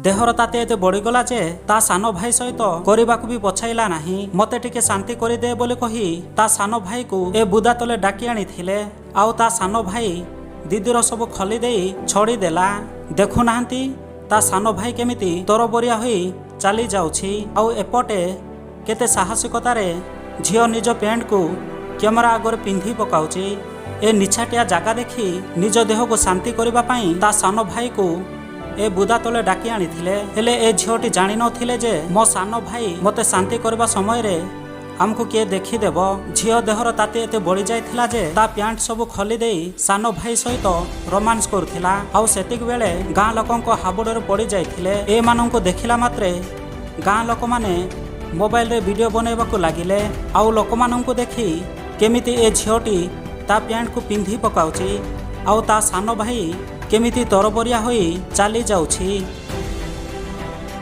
ଦେହର ତାତି ଏତେ ବଢିଗଲା ଯେ ତା ସାନ ଭାଇ ସହିତ କରିବାକୁ ବି ପଛାଇଲା ନାହିଁ। ମତେ ଟିକେ ଶାନ୍ତି କରିଦେ ବୋଲି କହି ତା ସାନ ଭାଇକୁ ଏ ବୁଦା ତଳେ ଡାକି ଆଣିଥିଲେ। ଆଉ ତା ସାନ ଭାଇ ଦିଦିର ସବୁ ଖୋଲି ଦେଇ ଛଡ଼ିଦେଲା। ଦେଖୁନାହାନ୍ତି, ତା ସାନ ଭାଇ କେମିତି ତରବରିଆ ହୋଇ ଚାଲି ଯାଉଛି। ଆଉ ଏପଟେ କେତେ ସାହସିକତାରେ ଝିଅ ନିଜ ପ୍ୟାଣ୍ଟକୁ କ୍ୟାମେରା ଆଗରେ ପିନ୍ଧି ପକାଉଛି। ଏ ନିଛାଟିଆ ଜାଗା ଦେଖି ନିଜ ଦେହକୁ ଶାନ୍ତି କରିବା ପାଇଁ ତା ସାନ ଭାଇକୁ ଏ ବୁଦା ତଳେ ଡାକି ଆଣିଥିଲେ। ହେଲେ ଏ ଝିଅଟି ଜାଣିନଥିଲେ ଯେ ମୋ ସାନ ଭାଇ ମୋତେ ଶାନ୍ତି କରିବା ସମୟରେ ଆମକୁ କିଏ ଦେଖିଦେବ। ଝିଅ ଦେହର ତାତି ଏତେ ବଢି ଯାଇଥିଲା ଯେ ତା ପ୍ୟାଣ୍ଟ ସବୁ ଖୋଲି ଦେଇ ସାନ ଭାଇ ସହିତ ରୋମାନ୍ସ କରୁଥିଲା। ଆଉ ସେତିକି ବେଳେ ଗାଁ ଲୋକଙ୍କ ହାବୁଡ଼ରେ ପଡ଼ି ଯାଇଥିଲେ। ଏମାନଙ୍କୁ ଦେଖିଲା ମାତ୍ରେ ଗାଁ ଲୋକମାନେ ମୋବାଇଲରେ ଭିଡ଼ିଓ ବନାଇବାକୁ ଲାଗିଲେ। ଆଉ ଲୋକମାନଙ୍କୁ ଦେଖି କେମିତି ଏ ଝିଅଟି ତା ପ୍ୟାଣ୍ଟକୁ ପିନ୍ଧି ପକାଉଛି ଆଉ ତା ସାନ ଭାଇ କେମିତି ତରବରିଆ ହୋଇ ଚାଲି ଯାଉଛି।